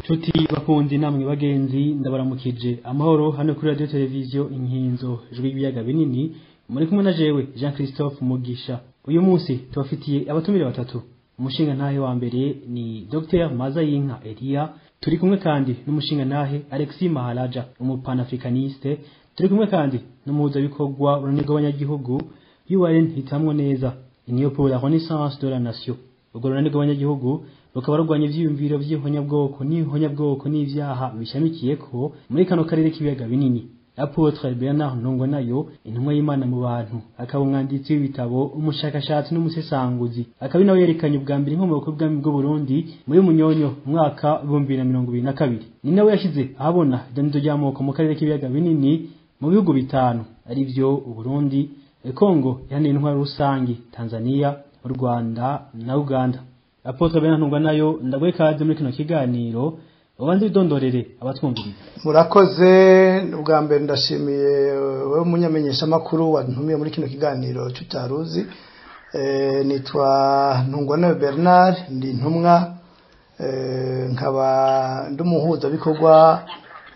Nshuti bakunzi namwe bagenzi, ndabaramukije amahoro hano kuri radio televiziyo Inkinzo, Ijwi ry'ibiyaga binini. Muri kumwe na jewe Jean Christophe Mugisha. Uyu munsi tubafitiye abatumire batatu. Umushinga ntahe wa mbere ni Dr Mazayinka Elia. Turi kumwe kandi n'umushinga ntahe Alexis Maharaja, umupanafricaniste. Turi kumwe kandi n'umuhuzabikorwa urunani rw'abanyagihugu URN Hitamwo Neza, Union pour la Renaissance de la Nation. Urwo runani rw'abanyagihugu rukaba rurwanya ivyiyumviro vy'ihonyabwoko n'ihonyabwoko n'ivyaha bishamikiyeko muri kano karere k'ibiyaga binini. Apôtre Bernard Ntungwanayo, intumwa y'Imana mu bantu, akaba umwanditsi w'ibitabo, umushakashatsi n'umusesanguzi, akaba nawe yerekanye ubwa mbere inkomoko y'ubwami bw'u Burundi muri Munyonyo umwaka 2022. Ni nawe yashize ahabona idonido ry'amoko mu karere k'ibiyaga binini mu bihugu bitanu, arivyo Uburundi, Kongo iharanira intwaro rusangi, Tanzania, u Rwanda na Uganda. Apôtre Bernard Ntungwanayo, ndaguhe ikaze muri kino kiganiro, ubanze widondorere abatwumviriza. Murakoze. Ubwa mbere ndashimiye wowe munyamenyeshamakuru wantumiye muri kino kiganiro cy'utaruzi. Nitwa Ntungwanayo Bernard, ndi intumwa, nkaba ndi umuhuzabikorwa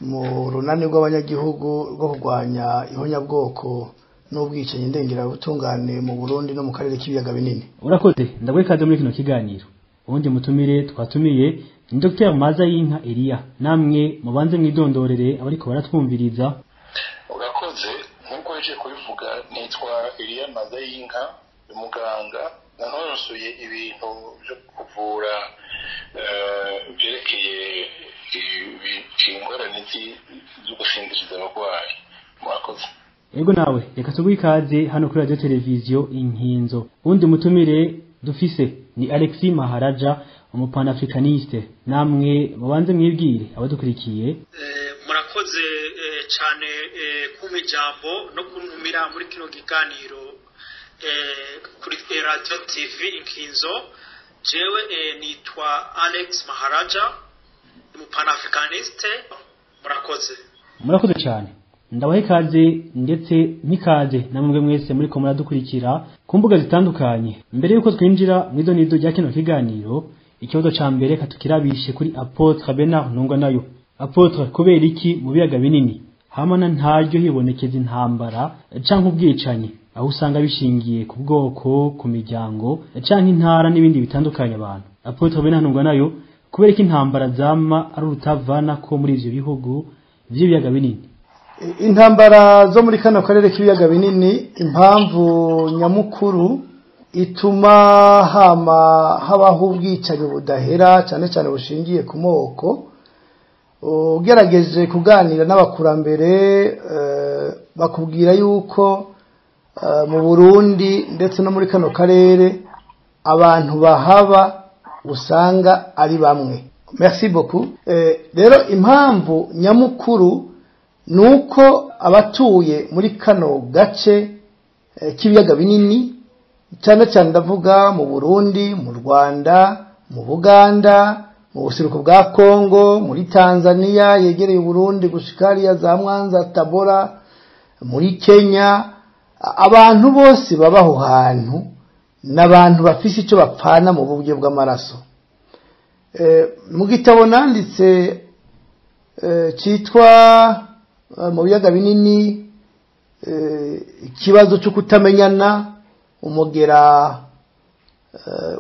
mu runani rw'abanyagihugu rwo kurwanya ihonyabwoko n'ubwicanyi ndengerabutungane mu Burundi no mu karere k'ibiyaga binini. Urakoze, ndaguhe ikaze muri kino kiganiro. Ubundi mutumire twatumiye ni Dr Mazayinka Elia. Namwe mubanze mwidondorere abariko baratwumviriza. Urakoze. Nk'uko yaje kubivuga, nitwa Elia Mazayinka, umuganga nanonosoye ibintu byo kuvura byerekeye ingorane zo gusinziriza abarwayi. Murakoze. Ego, nawe reka tuguhe ikaze hano kuri radio televiziyo Inkinzo. Ubundi mutumire dufise ni Alexis Maharaja, umupanafricaniste. Namwe mubanze mwibwire abadukurikiye. Murakoze cyane kumpa ijambo no kuntumira muri kino kiganiro kuri radio TV Inkinzo. Jewe nitwa Alex Maharaja, umupanafricaniste. Murakoze. Murakoze cyane, ndabaha ikaze ndetse n'ikaze namwe mwese muri ko muradukurikira ku mbuga zitandukanye. Mbere yuko twinjira mu idonido rya kino kiganiro, ikibazo ca mbere katukirabishe kuri Apôtre Bernard Ntungwanayo. Apôtre, kubera iki mu biyaga binini hamana ntaryo hibonekeza intambara canke ubwicanyi, aho usanga bishingiye ku bwoko, ku miryango canke intara n'ibindi bitandukanye abantu? Apôtre Bernard Ntungwanayo, kubera iki intambara zama ari urutavana ko muri ivyo bihugu vy'ibiyaga binini? Intambara zo muri kano karere k'ibiyaga binini, impamvu nyamukuru ituma hama habaho ubwicanyi budahera, cyane cyane bushingiye ku moko, ugerageje kuganira n'abakurambere bakubwira yuko mu Burundi ndetse no muri kano karere abantu bahaba usanga ari bamwe. Merci beaucoup. Rero impamvu nyamukuru nuko abatuye muri kano gace k'ibiyaga binini, cyane cyane ndavuga mu Burundi, mu Rwanda, mu Buganda, mu buseruko bwa Kongo, muri Tanzania yegereye Burundi gushikariya za Mwanza, Tabora, muri Kenya, abantu bose babaho hantu n'abantu bafise icyo bapfana mu buryo bw'amaraso. Mu gitabo nanditse cyitwa "Mu biyaga binini ikibazo cyo kutamenyana, umugera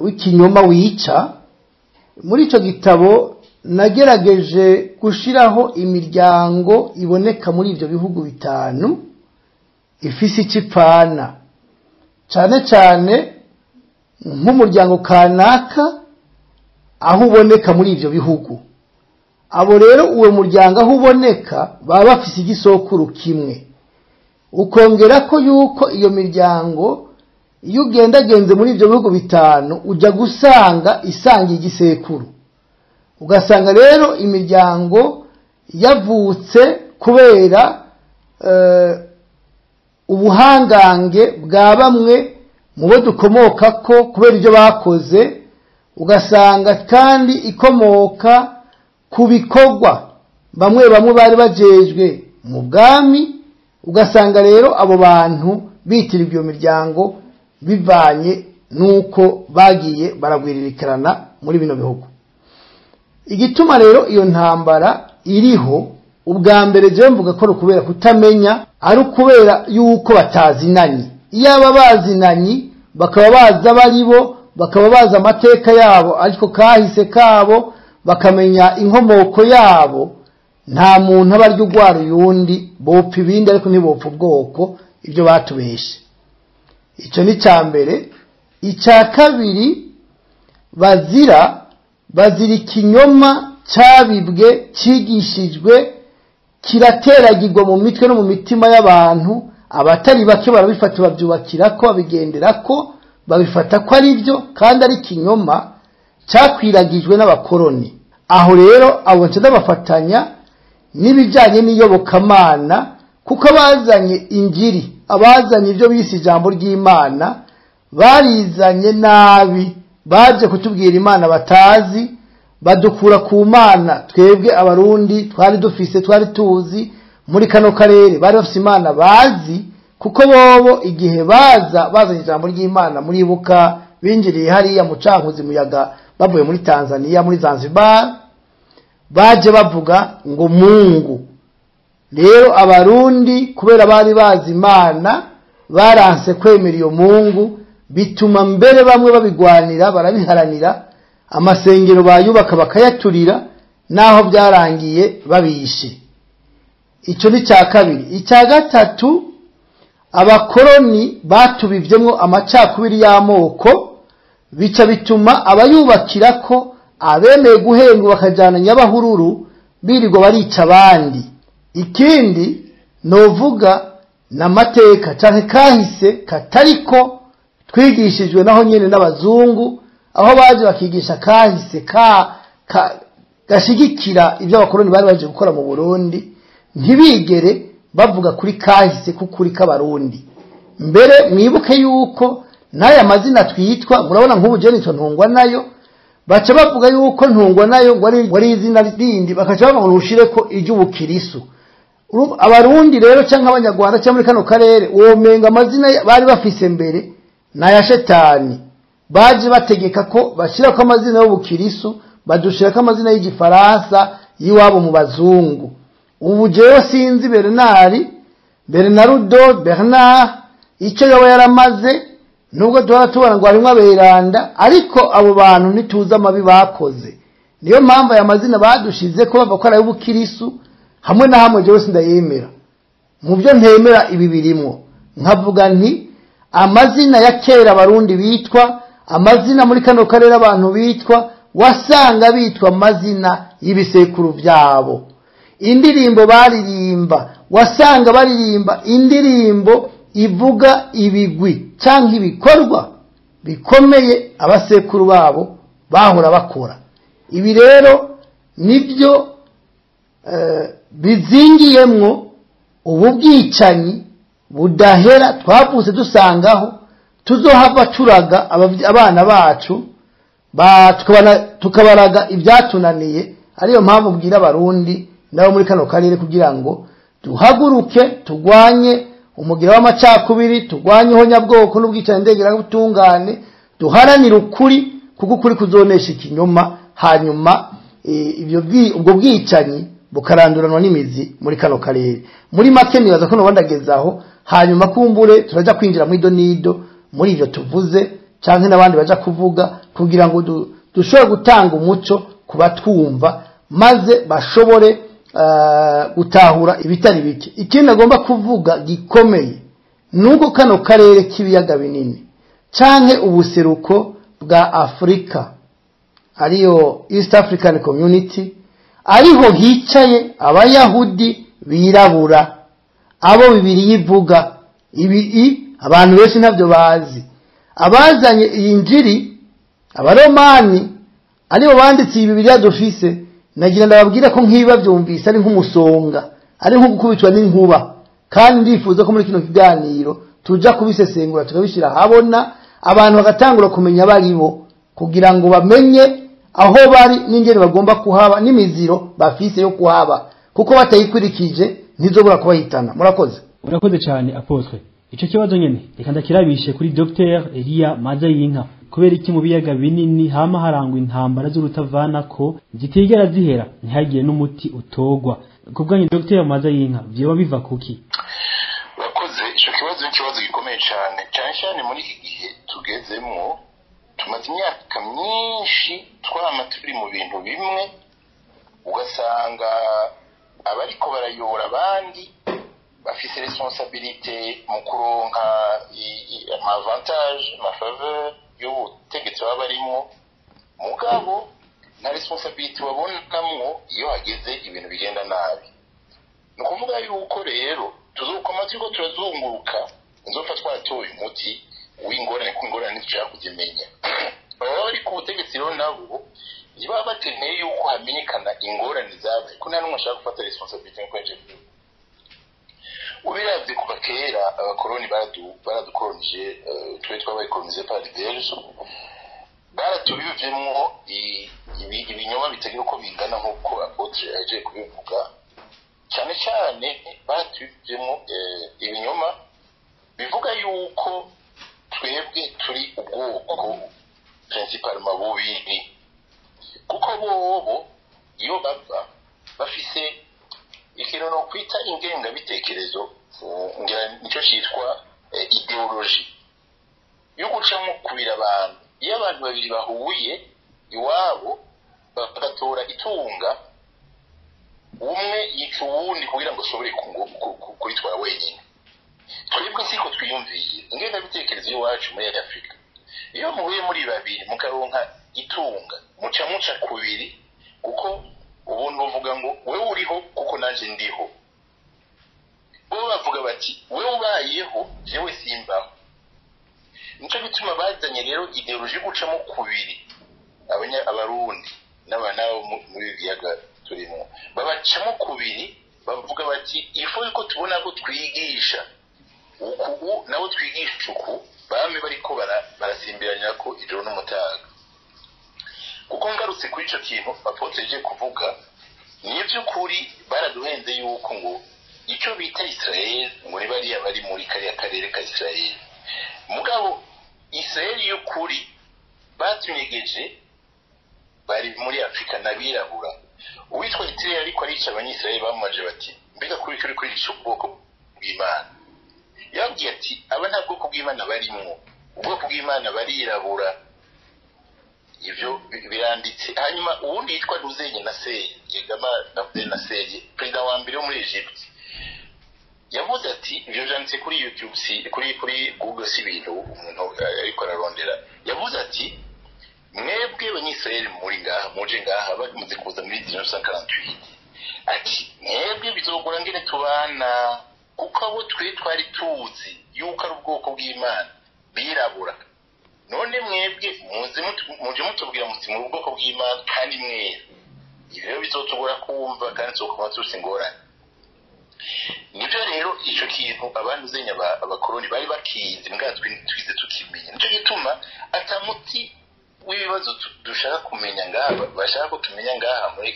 w'ikinyoma wica", muri icyo gitabo nagerageje gushiraho imiryango iboneka muri ibyo bihugu bitanu ifise icipfana, cyane cyane nk'umuryango kanaka aho uboneka muri ibyo bihugu. Abo rero uwo muryango aho uboneka baba bafise igisokuru kimwe. Ukongera ko yuko iyo miryango iyo ugendagenze muri ibyo bihugu bitanu ujya gusanga isanga igisekuru. Ugasanga rero imiryango yavutse kubera ubuhangange bwa bamwe mu bo dukomoka ko kubera ibyo bakoze, ugasanga kandi ikomoka ku bikorwa bamwe bamwe bari bajejwe mu bwami. Ugasanga rero abo bantu bitirirwa iyo miryango bivanye nuko bagiye baragwiririkirana muri bino bihugu. Igituma rero iyo ntambara iriho, ubwa mbere jewe mvuga ko ari ukubera kutamenya, ari ukubera yuko batazinanye. Iyo aba bazinanye bakaba bazi abaribo, bakaba bazi amateka yabo, ariko kahise kabo, bakamenya inkomoko yabo, nta muntu aba arya urwara uyundi, bopfa ibindi ariko ntibopfa ubwoko. Ibyo batubeshe, icyo ni icya mbere. Icya kabiri, bazira ikinyoma cyabibwe, cyigishijwe, kirateragirwa mu mitwe no mu mitima y'abantu. Abatari bake barabifata, babyubakira ko, babigendera ko, babifata ko ari byo, kandi ari ikinyoma cyakwiragijwe n'abakoroni. Aho rero abo nca ndabafatanya n'ibijyanye n'iyobokamana, kuko abazanye injiri, abazanye ibyo bise ijambo ry'Imana, barizanye nabi. Baje kutubwira Imana batazi, badukura ku Mana twebwe Abarundi twari dufise, twari tuzi. Muri kano karere bari bafise Imana bazi, kuko bobo igihe baza bazanye ijambo ry'Imana, muribuka binjiriye hariya mu Cankuzi muyaga bavuye muri Tanzania, muri Zanzibar, baje bavuga ngo Mungu. Rero Abarundi kubera bari bazi Imana, baranse kwemera iyo Mungu, bituma mbere bamwe babigwanira, barabiharanira, amasengero bayubaka bakayaturira, naho byarangiye babishe. Icyo ni cya kabiri. Icya gatatu, abakoroni batubivyemwo amacakubiri y'amoko, bica bituma abayubakira ko abemeye guhendwa bakajana nyabahururu, birirwa barica abandi. Ikindi novuga n'amateka canke kahise katariko twigishijwe naho nyene n'abazungu, aho baje bakigisha kahise ka gashigikira ibyo abakoroni bari baje gukora mu Burundi, ntibigere bavuga kuri kahise k'ukuri k'Abarundi. Mbere mwibuke yuko n'aya mazina twitwa, murabona nk'ubu je nitwa Ntungwa nayo, baca bavuga yuko Ntungwa nayo ngo ari izina rindi, bakaca bavuga ngo ushireko iry'ubukirisu. Abarundi rero canke Abanyarwanda canke muri kano karere, womenga amazina bari bafise mbere n'aya shetani. Baje bategeka ko bashirako amazina y'ubukirisu, badushirako amazina y'igifaransa y'iwabo mu bazungu. Ubu jewe sinzi Bernard, Bernarudo, Bernard icyo yoba yaramaze, nubwo duhora tubona ngo harimwo aberanda, ariko abo bantu ntituzi amabi bakoze. Niyo mpamvu aya mazina badushize ko bava ko ari ay'ubukirisu, hamwe na hamwe jewe sindayemera. Mu byo ntemera ibi birimwo, nkavuga nti amazina ya kera Abarundi bitwa, amazina muri kano karere abantu bitwa, wasanga bitwa amazina y'ibisekuru byabo. Indirimbo baririmba, wasanga baririmba indirimbo ivuga ibigwi canke ibikorwa bikomeye abasekuru babo bahora bakora. Ibi rero nibyo bizingiyemwo ubu bwicanyi budahera twavutse dusangaho, tuzohava turaga abana bacu tukabaraga ibyatunaniye. Ariyo mpamvu mbwira Abarundi nabo muri kano karere kugira ngo duhaguruke, turwanye umugira w'amacakubiri, turwanye ihonyabwoko n'ubwicanyi ndengerabutungane, duharanire ukuri, kuko ukuri kuzonesha ikinyoma, hanyuma ubwo bwicanyi bukaranduranwa n'imizi muri kano karere. Muri make nibaza ko nobandagezaho, hanyuma kumbure turaja kwinjira muri donido muri ivyo tuvuze canke n'abandi baja kuvuga, kugira ngo dushobore gutanga umuco kubatwumva, maze bashobore gutahura ibitari bike. Ikindi agomba kuvuga gikomeye nuko kano karere k'ibiyaga binini canke ubuseruko bwa Afrika, ariyo East African Community, ariho hicaye Abayahudi birabura, abo Bibiliya ivuga. Ibi abantu benshi ntabyo bazi. Abazanye iyi njiri, Abaromani, aribo banditse iyi Bibiliya dufise, nagira ndababwira ko nkiba byumvise ari nk'umusonga, ari nko gukubitwa n'inkuba. Kandi ndifuza ko muri kino kiganiro tuja kubisesengura, tukabishira habona, abantu bagatangura kumenya baribo, kugira ngo bamenye aho bari n'ingene bagomba kuhaba n'imiziro bafise yo kuhaba, kuko batayikurikije ntizobura kubahitana. Murakoze. Urakoze cyane Apotre. Ico kibazo nyene reka ndakirabishe kuri Dr Elia Mazayinka. Kubera iki mu biyaga binini hama harangwa intambara z'urutavanako zitigera zihera, ntihagire n'umuti utogwa? Ku bwanyu, Dr Mazayinka, vyoba biva kuki? Urakoze. Icyo kibazo ni ikibazo gikomeye cyane, cyane cyane muri iki gihe tugezemwo. Tumaze imyaka myinshi twama turi mu bintu bimwe, ugasanga abariko barayobora abandi bafise responsabilité mu kuronka ama avantage, ama faveur y'ubutegetsi baba barimwo, mugabo nta responsabilité babonamwo iyo hageze ibintu bigenda nabi. Ni ukuvuga yuko rero tuzokoma turiko turazunguruka, inzopfa twatoye umuti w'ingorane, ko ingorane ntitushaka kuzimenya. Baba bari ku butegetsi rero nabo ntibaba bakeneye yuko hamenyekana ingorane zabaye, ko nta n'umwe ashaka gufata responsabilité. Nkuko yaje kubivuga, ubiravye kuva kera abakoroni baradukoronije, twe twabaye colonisé par les Belges, baratubivyemwo ibinyoma bitagira uko bingana, nk'uko apôtre yaje kubivuga. Cyane cyane baratubivyemwo ibinyoma bivuga yuko twebwe turi ubwoko principalement bubiri, kuko bobo iyo bava bafise ikintu no kwita ingengabitekerezo, ngira nicyo cyitwa idéologie yo gucamo kubira abantu. Iyo abantu babiri bahuye iwabo bagatora itunga, umwe yica uwundi kugira ngo ashobore kuritwara wenyine. Twebwe siko twiyumviye ingengabitekerezo y'iwacu muri Afurika. Iyo muhuye muri babiri mukaronka itunga, muca muca kubiri, kuko ubundi bavuga ngo wewe uriho kuko nanjye ndiho. Bo bavuga bati wewe ubayeho, jewe simbaho. Nico gituma bazanye rero idéologie yo gucamo kubiri Abarundi n'abo muri ibi biyaga turimo, babacamo kubiri. Bavuga bati ifu yuko tubona ko twigisha uku, nabo twigisha uku, bame bariko barasimbiranya ko ijoro n'umutaga. Kuko ngarutse kuri ico kintu apôtre yaje kuvuga, ni iby'ukuri baraduhenze yuko ngo icyo bita Israel ngo ni bariya bari muri kariya karere ka Israel. Mugabo Israel y'ukuri batunyegeje bari muri Afurika n'abirabura. Uwitwa Hitler ariko arica Abanyisirayeli, bamubaje bati mbega kuri uri kurica ubwoko bw'Imana? Yababwiye ati aba nta bwoko bw'Imana barimwo, ubwoko bw'Imana barirabura. Ivyo biranditse. Hanyuma uwundi yitwa Ruzenye na Seye Gamal Abdel Nasser, perezida wa mbere wo muri Egypte, yavuze ati, ivyo vyanditse kuri YouTube, si kuri Google, si ibintu umuntu ariko ararondera. Yavuze ati mwebwe Abanyisirayeli muri ngaha, muje ngaha, bamaze kuza muri 1948, ati mwebwe bizogora ngene tubana, kuko abo twe twari tuzi yuko ari ubwoko bw'Imana birabura, none mwebwe muze muje mutubwira muti muri ubwoko bw'Imana kandi mwera. Ibi rero bizotugora kumva kandi tuzokoma tufise ingorane. Nibyo rero, ico kintu abantu zenya abakoroni bari bakizi, mbwa twize tukimenya. Nico gituma atamuti w'ibibazo dushaka kumenya ngaha, bashaka ko tumenya ngaha muri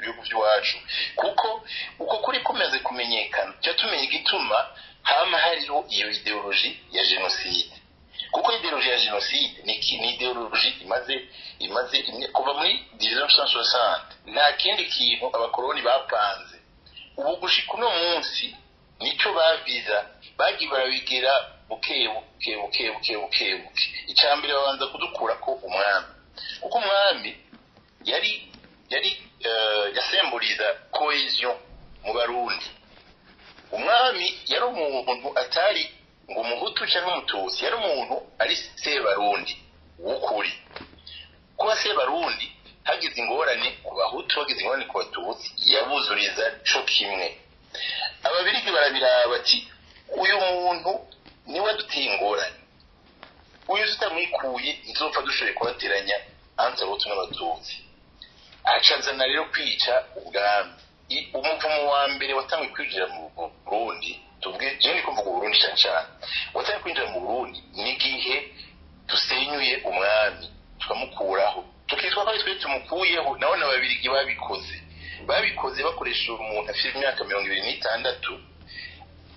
bihugu by'iwacu, kuko uko kuri kumaze kumenyekana, tuba tumenya igituma hama hariho iyo idéologie ya génocide. Kuko idéologie ya génocide ni idéologie imaze kuva muri 1960. Nta kindi kintu abakoroni bapanze ubu gushika uno munsi, nicyo baviza. Bagiye barabigira buke buke buke buke buke buke. Icya mbere babanza kudukura ko umwami, kuko umwami yari yasemburiza cohésion mu Barundi. Umwami yari umuntu atari ngo Umuhutu cyangwa Umututsi, yari umuntu ari Sebarundi w'ukuri. Kuba Sebarundi, hagize ingorane ku Bahutu, hagize ingorane ku Batutsi, yabuzuriza co kimwe. Ababirigi barabiraba bati uyu muntu niwe aduteye ingorane, uyu tutamwikuye ntituzopfa dushoboye kubateranya entre Abahutu n'Abatutsi. Aca azana rero kwica ubwami. Umuvumo wa mbere watanguye kwinjira mu Burundi, tuvuge jewe niko mvuga Uburundi cyane cyane, watanguye kwinjira mu Burundi n'igihe dusenyuye umwami tukamukuraho, tukitwa ko ari twe tumukuyeho. Naho n'Ababirigi babikoze bakoresha umuntu afite imyaka 26,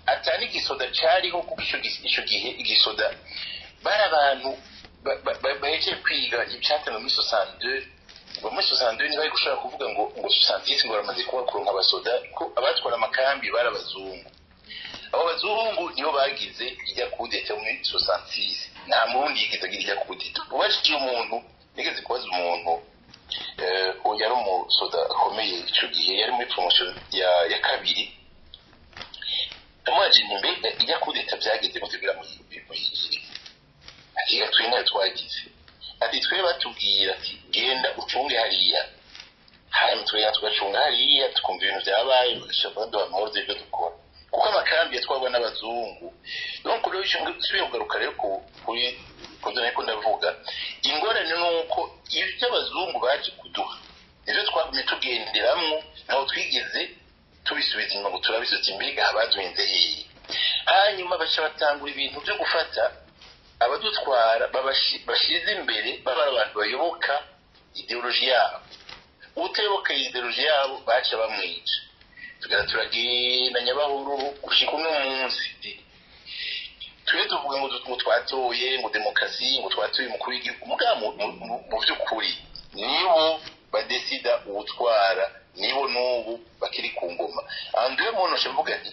atani igisoda cariho, kuko ico gihe igisoda bari abantu. Bahejeje kwiga ibyatanzwe muri 62, ngo muri 62 ntibari gushobora kuvuga ngo 66 ngo baramaze kuba abasoda, ko abatwara amakambi bari abazungu. Abo bazungu nibo bagize ijya coup d'état muri 66. Nta murundi yigeze agira ijya coup d'état. Ubajije umuntu, nigeze kubaza umuntu yari umusoda akomeye icyo gihe, yari muri promotion ya kabiri, ndamubaje nti: "Mbega ijya coup d'état byageze gute kugira muyigire?" Ati: "Twe ntayo twagize." Ati: "Twe batubwira ati genda ucunge hariya, hanyuma tugenda tugacunga hariya, tukumva ibintu byabaye, bagashaka baduha amahoro y'ibyo dukora, kuko amakambi yatwarwa n'abazungu." Donc rero icyo nsubiye kugaruka rero kuri kubyo nariko ndavuga, ingorane ni uko ibyo abazungu baje kuduha nivyo twagumye tugenderamwo, ntaho twigeze tubisubiza inyuma ngo turabisubiza. Mbega baduhenze hehe? Hanyuma baca batangura ibintu byo gufata abadutwara bashize imbere baba ari abantu bayoboka idéologie yabo. Utayoboka idéologie yabo baca bamwica. Tugenda turagenda nyabahururu gushika uno munsi. Twe tuvuga ngo twatoye ngo demokarasi, ngo twatoye umukuru w'igihugu, mugabo mu by'ukuri nibo badesida uwutwara, nibo n'ubu bakiri ku ngoma. Anduwe muntu mvuga nti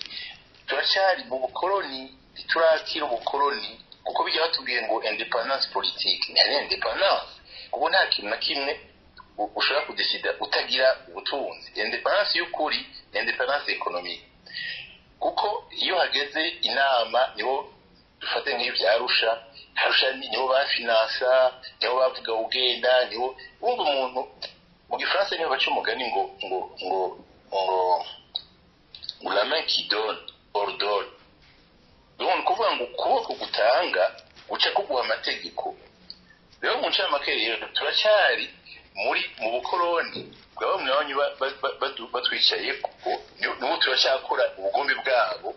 turacyari mu bukoroni, ntiturakira ubukoroni, kuko bijya batubwiye ngo indépendance politique, ntihari indépendance, kuko nta kintu na kimwe ushobora kudesida utagira ubutunzi. Indépendance y'ukuri ni indépendance économique, kuko iyo hageze inama, nibo dufate nk'ibyo Arusha, Arusha nibo bafinansa, nibo bavuga ugenda, nibo wumva umuntu. Mu gifaransa nibo baca umugani ngo "La main qui donne ordonne." Donc ni ukuvuga ngo ukuboko gutanga guca kuguha amategeko. Rero mu ncamake rero turacyari muri mu bukoroni bwa bamwe bamwe batwicaye, kuko n'ubu turacyakora ubugombe bwabo.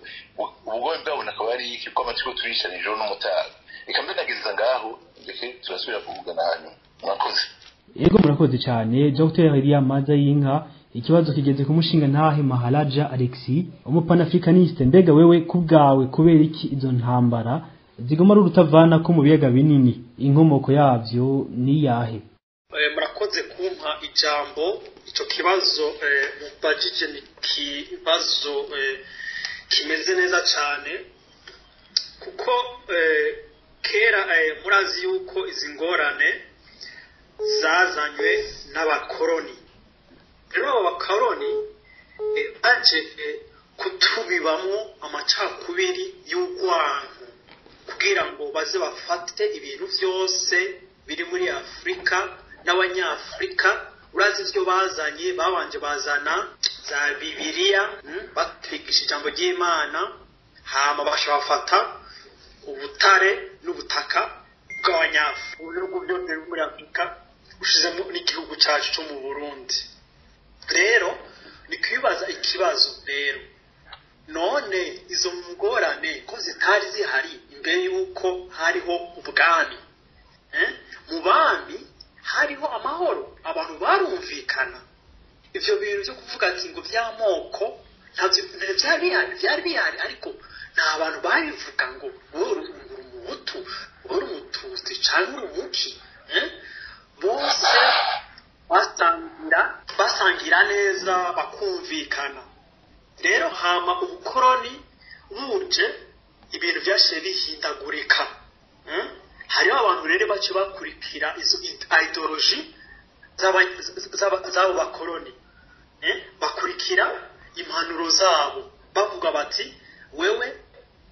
Ubugombe bwabo nakaba ari iki? Ko amatsiko turicara ijoro n'umutaga. Reka mbe nageza ngaho, ndetse turasubira kuvugana hanyuma. Murakoze. Yego, murakoze cyane, Dr Elia Maza y'inka. Ikibazo kigeze ku mushinga ntahe Maharaja Alexis, umupanafricaniste. Mbega wewe kubwawe, kubera iki izo ntambara zigoma ari urutavana ko mu biyaga binini? Inkomoko yavyo ni yahe? Murakoze kumpa ijambo. Icyo kibazo mubajije ni ikibazo kimeze neza cyane, kuko kera murazi yuko izi ngorane zazanywe n'abakoroni. Rero abo bakoroni baje kutubibamo amacakubiri y'urwango kugira ngo baze bafate ibintu byose biri muri Afurika n'Abanyafurika. Urazi ibyo bazanye? Babanje bazana za Bibiliya, batwigisha ijambo ry'Imana, hama basha bafata ubutare n'ubutaka bw'Abanyafurika, ibihugu byose biri muri Afurika, ushizemo n'igihugu cyacu cyo mu Burundi. Rero ni kwibaza ikibazo rero: none izo ngorane ko zitari zihari imbere y'uko hariho ubwami? Mu bami hariho amahoro, abantu barumvikana. Ibyo bintu byo kuvuga ati ngo by'amoko ntabyo byari bihari. Byari bihari, ariko nta bantu babivuga ngo wowe uri Umuhutu, wowe uri Umututsi cyangwa uri umuki. Bose basangira neza, bakumvikana. Rero hama ubukoroni buje, ibintu byashiye bihindagurika. Hariho abantu rero bace bakurikira izo idéologie z'abo bakoroni, bakurikira impanuro zabo, bavuga bati: "Wewe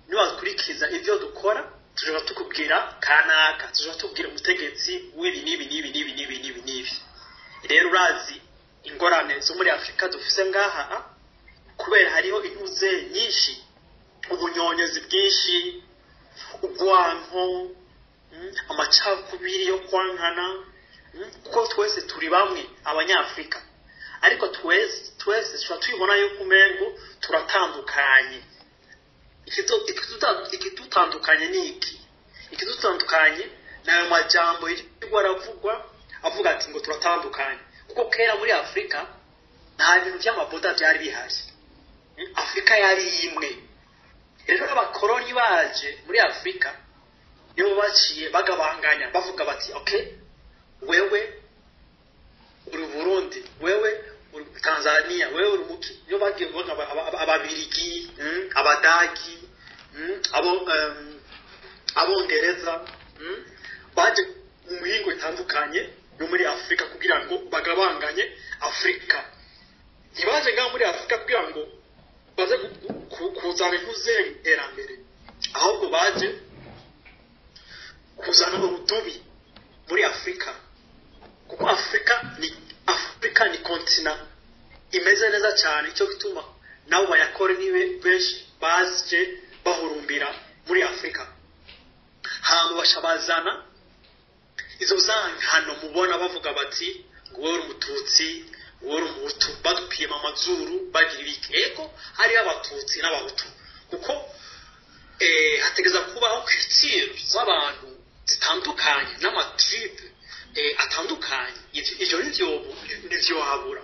niwakurikiza ibyo dukora, tushobora tukubwira kanaka, tushobora tukubwira umutegetsi w'ibi n'ibi n'ibi n'ibi n'ibi n'ibi n'ibi." Rero urazi ingorane zo muri Afurika dufise ngaha, kubera hariho intuze nyinshi, ubunyonyozi bwinshi, urwanko, amacakubiri yo kwankana, kuko twese turi bamwe Abanyafurika, ariko twese twese tuba tubibona yuko umengo turatandukanye. Ikidutandukanye ni iki? Ikidutandukanye ni ayo majambo yirirwa aravugwa, avuga ati ngo turatandukanye. Kuko kera muri Afurika nta bintu by'amaboda byari bihari, Afurika yari imwe. Rero abakoroni baje muri Afurika Nibo baciye bagabanganya bavuga bati okay, wewe uri Burundi, wewe uri Tanzania, wewe uri muki. Niyo bagiye Ababirigi, Abadagi, abo Abongereza, baje mu mihingo itandukanye yo muri Afurika kugira ngo bagabanganye Afurika. Ntibaje ngaho muri Afurika kugira ngo baze kuzana iterambere, ahubwo baje kuzana urudubi muri Afurika, kuko Afurika ni kontina imeze neza cyane. Icyo gituma nabo bayakore nibe benshi baje bahurumbira muri Afurika, hama bashabazana izo zankano mubona bavuga bati ngo wowe uri umututsi, wowe uri umuhutu, badupima amazuru bagira ibiki. Ego hariho abatutsi n'abahutu, kuko hategeza kubaho culture z'abantu zitandukanye n'amatribe atandukanye. Ivyo nivyo habura.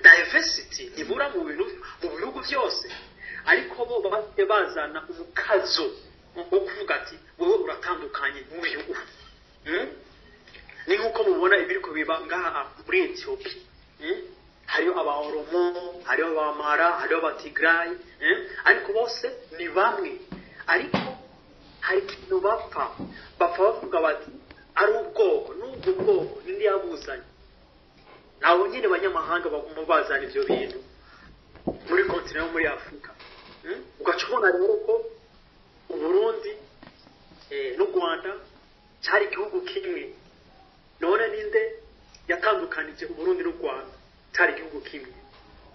Diversity ntibura mu bintu mu bihugu byose, ariko bo bagiye bazana umukazo wo kuvuga ati wowe uratandukanye n'uyu. Ni nk'uko mubona ibiriko biba ngaha muri Ethiopia. Hariho aba Oromo, hariho abamara, hariho abatigray, ariko bose ni bamwe. Ariko hari ikintu bapfa bavuga bati ari ubwoko n'ubwo bwoko nindi yabuzanye. Nabo nyine banyamahanga baguma bazana ivyo bintu muri continent yo muri Afurika. Ugaca ubona rero ko Uburundi n'u Rwanda cyari igihugu kimwe. None ninde yatandukanije Uburundi n'u Rwanda? Cyari igihugu kimwe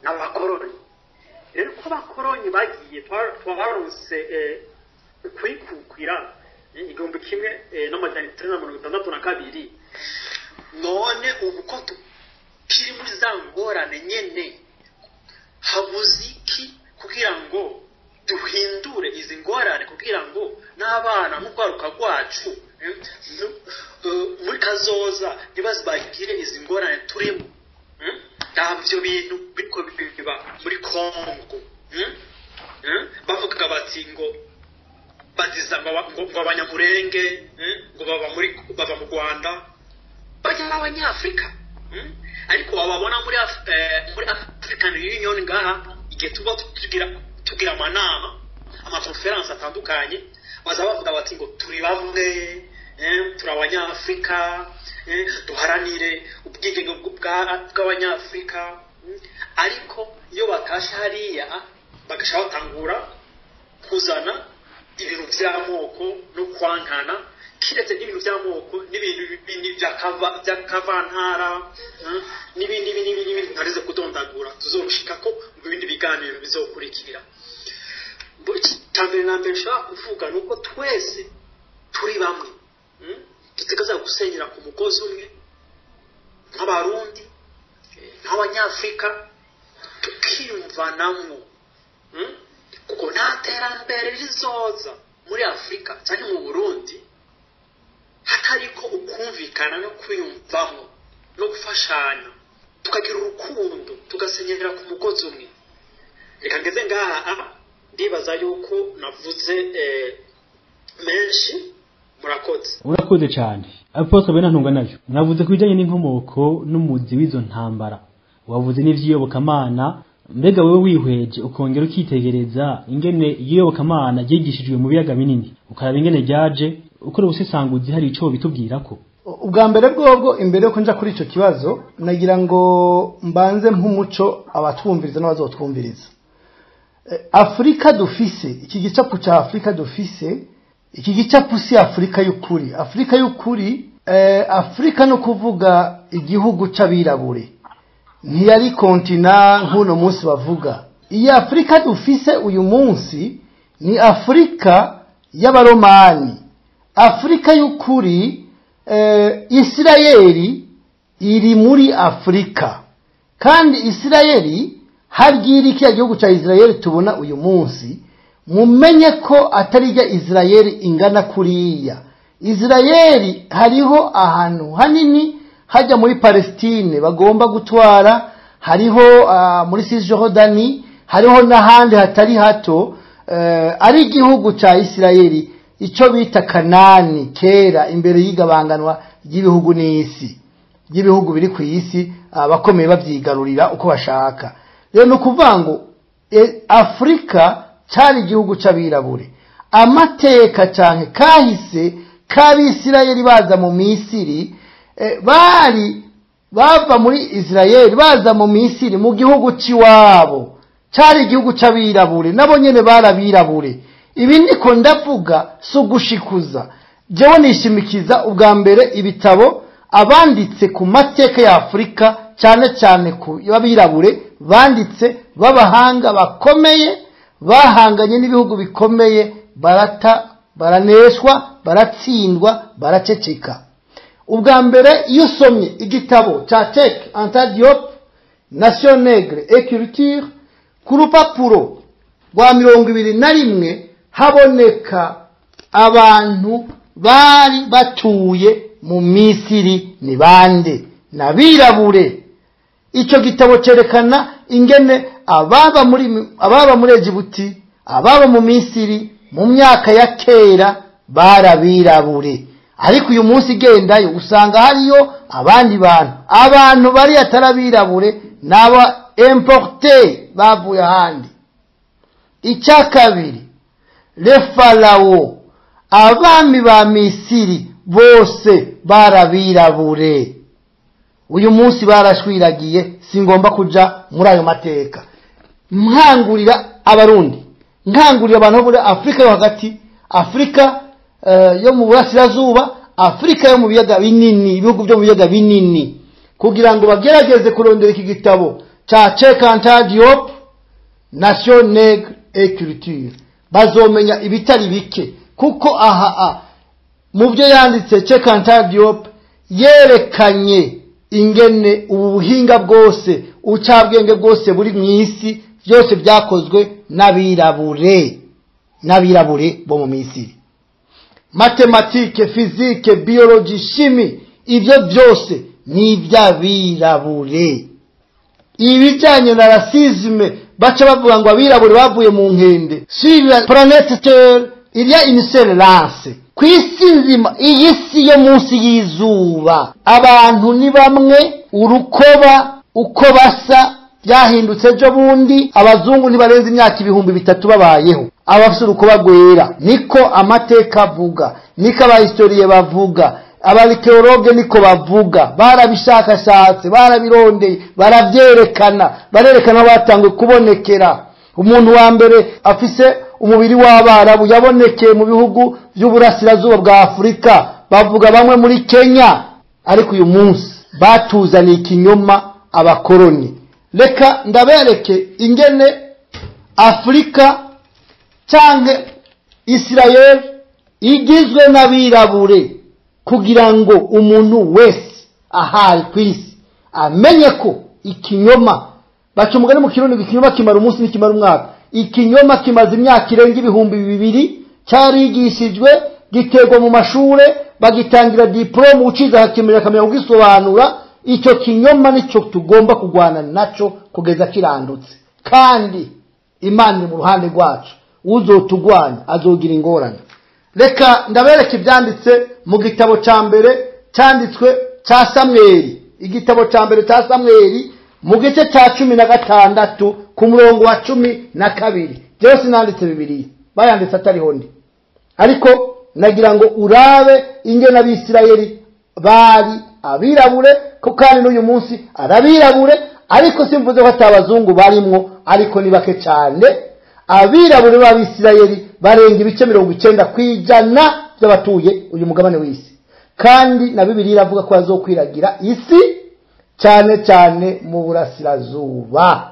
n'abakoroni. Rero ko abakoroni bagiye, twaronse kwikukira 1962. None ubu ko tukiri muri za ngorane nyene, habuze iki kugira ngo duhindure izi ngorane, kugira ngo n'abana n'urwaruka rwacu muri kazoza ntibazibagire izi ngorane turimo? Ntabyo bintu biriko biba muri Kongo. Bavuga bati ngo baziza ngo abanyamurenge ngo baba mu Rwanda, bajya n'abanyafurika. Ariko wababona muri African Union ngaha, igihe tuba tugira amanama, amakonferanse atandukanye, baza bavuga bati ngo turi bamwe, turi abanyafurika, duharanire ubwigenge bw'abanyafurika. Ariko iyo batashe hariya bagasha batangura kuzana ibintu by'amoko no kwankana, kiretse n'ibintu by'amoko n'ibintu bindi by'akavantara n'ibindi n'ibindi n'ibindi ntarize kudondagura, tuzorushikako mu bindi biganiro bizokurikira. Icya mbere na mbere nshobora kuvuga ni uko twese turi bamwe, dutegereza gusenyera ku mugozi umwe nk'abarundi, nk'abanyafurika, tukiyumvanamwo, kuko nta terambere rizoza muri Afurika cyangwa mu Burundi hatariko ukumvikana no kwiyumvamo no gufashanya, tukagira urukundo, tugasenyera ku mugozi umwe. Reka ngeze ngaha, ndibaza yuko navuze menshi. Murakoze. Urakoze cyane, Apostle Bena Ntunga. Nayo mwavuze ku bijyanye n'inkomoko n'umuzi w'izo ntambara, wavuze n'ivy'iyobokamana. Mbega wewe wihweje ukongera ukitegereza ingene iyobokamana ryigishijwe mu biyaga binini, ukaraba ingene ryaje, ukora ubusesanguzi, hari ico bitubwirako? Ubwa mbere bwobwo, imbere yuko nja kuri ico kibazo, nagira ngo mbanze nk'umuco abatwumviriza n'abazotwumviriza. Afurika dufise iki gicapu ca Afurika, dufise iki gicapu si Afurika y'ukuri. Afurika y'ukuri, Afurika no kuvuga igihugu c'abirabure, ntiyari continent nk'uno munsi bavuga. Iyi Afurika dufise uyu munsi ni Afurika y'abaromani. Afurika y'ukuri, Isirayeli iri muri Afurika, kandi Isirayeli harya kiriya gihugu cya Isirayeli tubona uyu munsi, mumenye ko atari ijya Isirayeli ingana kuriya. Isirayeli hariho ahantu hanini hajya muri Palestine bagomba gutwara, hariho muri Cisjordanie, hariho n'ahandi hatari hato, ari igihugu cya Isirayeli. Icyo bita Kanani kera imbere y'igabanganwa ry'ibihugu n'isi, ry'ibihugu biri ku isi, abakomeye babyigarurira uko bashaka. Rero ni ukuvuga ngo Afurika cyari igihugu c'abirabure. Amateka canke kahise k'Abisirayeli baza mu Misiri, bari bava muri Israeli baza mu Misiri, mu gihugu c'iwabo, cyari igihugu c'abirabure, nabo nyene barabirabure. Ibi niko ndavuga si ugushikuza. Jewe nishimikiza ubwa mbere ibitabo abanditse ku mateka ya Afurika, cyane cyane ku y'abirabure, banditse b'abahanga bakomeye, bahanganye n'ibihugu bikomeye, barata, baraneshwa, baratsindwa, baraceceka. Ubwa mbere iyo usomye igitabo cya Cheikh Anta Diop, Nation Nègre et Culture, ku rupapuro rwa 21 haboneka abantu bari batuye mu Misiri ni bande? N'abirabure. Icyo gitabo cyerekana ingene ababa muri Egibuti, ababa mu Misiri mu myaka ya kera barabirabure. Ariko uyu munsi gendayo usanga hariyo abandi bantu, abantu bari atarabirabure n'aba importe bavuye ahandi. Icya kabiri, le Farao, abami ba Misiri bose barabirabure. Uyu munsi barashwiragiye, singomba kuja muri ayo mateka. Nkangurira Abarundi, nkangurira abantu bo muri Afrika yo hagati, Afrika yo mu burasirazuba, Afrika yo mu biyaga binini, ibihugu byo mu biyaga binini, kugira ngo bagerageze kurondera iki gitabo ca Cheikh Anta Diop, Nation Nègre et Culture. Bazomenya ibitari bike, kuko aha mu byo yanditse Cheikh Anta Diop yerekanye ingene ubu buhinga bwose, ucabwenge bwose buri mu isi, byose byakozwe n'abirabure, n'abirabure bo mu Misiri. Matematike, physique, biologie, chimie, ibyo byose ni iby'abirabure. Ibijyanye na racisme baca bavuga ngo abirabure bavuye mu nkende. Sur la planète Terre, il y a une seule race. Ku isi nzima, iyi si yo munsi y'izuba, abantu ni bamwe, urukoba uko basa byahindutse ejo bundi. Abazungu ntibarenze imyaka 3000 babayeho, abafite urukoba rwera. Niko amateka avuga, niko abahistoriye bavuga, abarikeologe niko bavuga. Barabishakashatse, barabirondeye, barabyerekana, barerekana aho batanguye kubonekera. Umuntu wa mbere afise umubiri w'Abarabu yabonekeye mu bihugu by'uburasirazuba bwa Afurika, bavuga bamwe muri Kenya. Ariko uyu munsi batuzaniye ikinyoma abakoroni. Reka ndabereke ingene Afurika canke Israel igizwe n'abirabure, kugira ngo umuntu wese ahari ku isi amenye ko ikinyoma, baca umugani mu Kirundi ngo ikinyoma kimara umunsi ntikimara umwaka. Ikinyoma kimaze imyaka irenga 2000, cyarigishijwe, giterwa mu mashure, bagitangira diplome, uciza hakimenya akamenya kugisobanura. Icyo kinyoma nicyo tugomba kurwana naco kugeza kirandutse, kandi Imana iri mu ruhande rwacu, uzotugwanya azogira ingorane. Reka ndabereke ibyanditse mu gitabo ca mbere cyanditswe ca Samweli, igitabo ca mbere ca Samweli mu gice ca 16 ku murongo wa 12. Jewe sinanditse Bibiliya, bayanditse atariho ndi, ariko nagira ngo urabe ingene Abisirayeli bari abirabure, ko kandi n'uyu munsi arabirabure. Ariko simvuze ko atabazungu barimwo, ariko ni bake cyane. Abirabure b'Abisirayeli barenga ibice 90% by'abatuye uyu mugabane w'isi, kandi na Bibiliya iravuga ko bazokwiragira isi cyane cyane mu burasirazuba.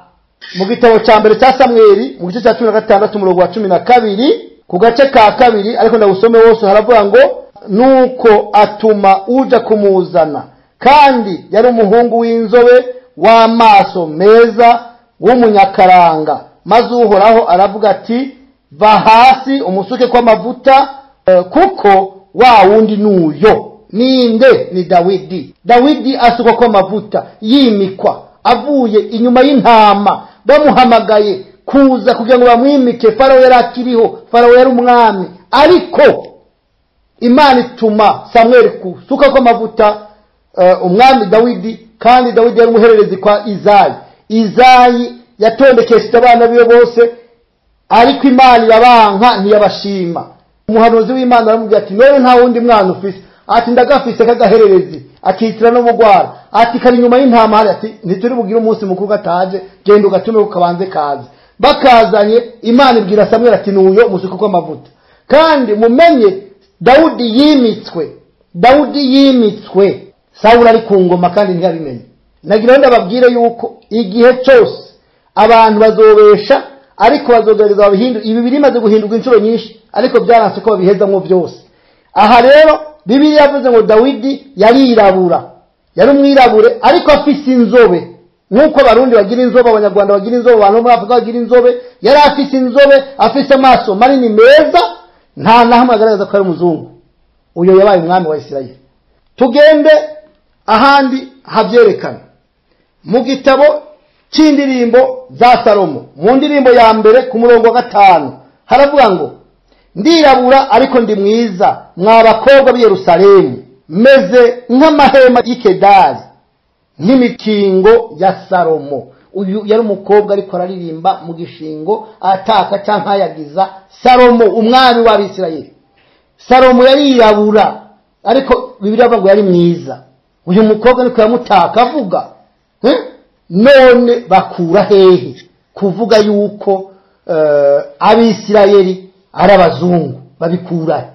Mu gitabo cya mbere cya Samweli mu gice cya 16 umurongo wa 12 ku gace ka kabiri, ariko ndawusome wose, haravuga ngo nuko atuma uja kumuzana, kandi yari umuhungu w'inzobe w'amaso meza w'umunyakaranga. Maze Uhoraho aravuga ati va hasi umusuke kw'amavuta, kuko wa wundi nuyo. Ninde? Ni Dawidi. Dawidi asukwa kw'amavuta, yimikwa avuye inyuma y'intama, bamuhamagaye kuza kugira ngo bamwimike. Farawo yari akiriho, Farawo yari umwami, ariko Imana ituma Samweli kusuka kw'amavuta umwami Dawidi, kandi Dawidi yari umuhererezi kwa Izayi. Izayi yatondekesheje abana biwe bose, ariko Imana irabanka ntiyabashima. Umuhanuzi w'Imana aramubwira ati none nta wundi mwana ufise? Ati ndagafise k'agahererezi, akitira n'ubugwara, ati kari inyuma y'intama hari, ati ntituri bugire umunsi mukuru gataje, genda ugatume ukabanze kaze. Bakazanye, Imana ibwira Samweli ati nuyo musuko kw'amavuta. Kandi mumenye Dawudi yimitswe, Dawudi yimitswe Sawuli ari ku ngoma kandi ntiyabimenye. Nagira ndababwire yuko igihe cyose abantu bazobesha, ariko bazogerageza babihindura. Ibi birimaze guhindurwa inshuro nyinshi, ariko byaranse ko babihezamwo byose. Aha rero Bibiliya yavuze ngo Dawidi yarirabura, yari umwirabure ariko afise inzobe, nk'uko Abarundi bagira inzobe, Abanyarwanda bagira inzobe, abantu muri Afurika bagira inzobe. Yari afise inzobe, afise amaso manini meza, nta na hamwe agaragaza ko ari umuzungu. Uyo yabaye umwami wa Isirayeli. Tugende ahandi habyerekana mu gitabo cy'indirimbo za Salomo, mu ndirimbo ya mbere ku murongo wa 5 haravuga ngo ndirabura ariko ndi mwiza, mwa bakobwa b'i Yerusalemu, meze nk'amahema y'Ikedari, nk'imikingo ya Salomo. Uyu yari umukobwa ariko araririmba mu gishingo ataka cyangwa ayagiza Salomo umwami w'Abisirayeli. Salomo yarirabura ariko Bibiliya ivuga ngo yari mwiza. Uyu mukobwa ariko yamutaka avuga none bakura hehe kuvuga yuko Abisirayeli ari abazungu? Babikura